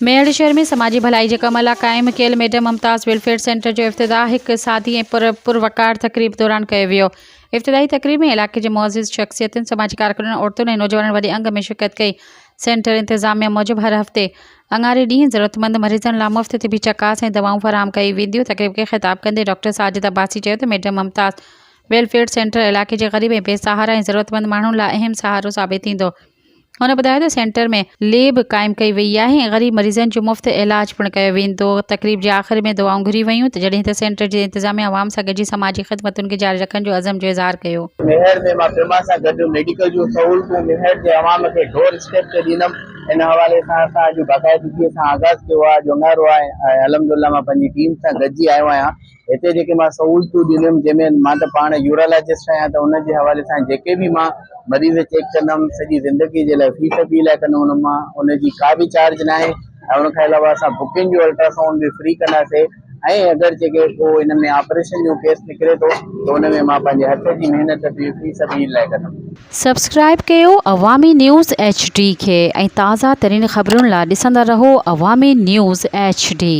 ميهڙ شهر ۾ سماجي ڀلائي جي ڪم لاء قائم ڪيل ميڊم ممتاز ويلفيئر سينٽر جو افتتاح هڪ سادي ۽ پر پروقار تقريب دوران ڪيو ويو. افتتاحي تقريب ۾ علائقي جي معزز شخصيتن، سماجي ڪارڪنن، عورتن ۽ نوجوانن وڏي انگ ۾ شرڪت ڪئي. سينٽر انتظاميا موجب هر هفتي اڱاري ڏينهن ضرورتمند مريضن لاء مفت طبي چڪاس ۽ دوائون فراهم ڪيون وينديون. تقريب کي خطاب ڪندي ڊاڪٽر ساجد عباسي چيو ته ميڊم ممتاز ويلفيئر سينٽر علائقي جي غريب ۽ بي سهارا ۽ ضرورتمند ماڻهن لاء اهم سهارو ثابت ٿيندو. هن ٻڌايو ته سينٽر ۾ ليب قائم ڪئي وئي آهي ۽ غريب مريضن جو مفت علاج پڻ ڪيو ويندو. تقريب جي آخر ۾ دعائون گهريون ويون جڏهن ته سينٽر جي انتظاميا عوام سان گڏجي سماجي خدمتن کي جاري رکڻ جو عزم جو اظهار ڪيو. ميهڙ ۾ مان پيما سان گڏ ميڊيڪل جون سهولتون ميهڙ جي عوام کي ڊور اسٽيپ تي ڏيندم ان حوالي سان اسان اڄ باقاعدگي سان آغاز ڪيو آهي اڄ اڱارو آهي ۽ الحمدلله مان پنهنجي ٽيم سان گڏجي آيو آهيان هتي جيڪي مان سهولتون ڏنم جنهن ۾ مان ته پاڻ يورالاجسٽ آهيان ته ان جي حوالي سان جيڪي به مان مريض چيڪ ڪندم سڄي زندگي جي لاء في سبيل لاء ڪندم ان مان ان جي ڪا به چارج ناهي ۽ ان کان علاوه اسان بڪنگ جو الٽراسائونڊ به فري ڪنداسي ۽ اگر جيڪي ڪو ان ۾ آپريشن جو ڪيس نڪري ٿو ته ان ۾ مان پنهنجي هٿ جي محنت به في سبيل لاء ڪندم. سبسڪرائيب ڪيو عوامي نيوز ايڇ ڊي کي ۽ تازه ترين خبرن لا ڏسندا رهو عوامي نيوز ايڇ ڊي.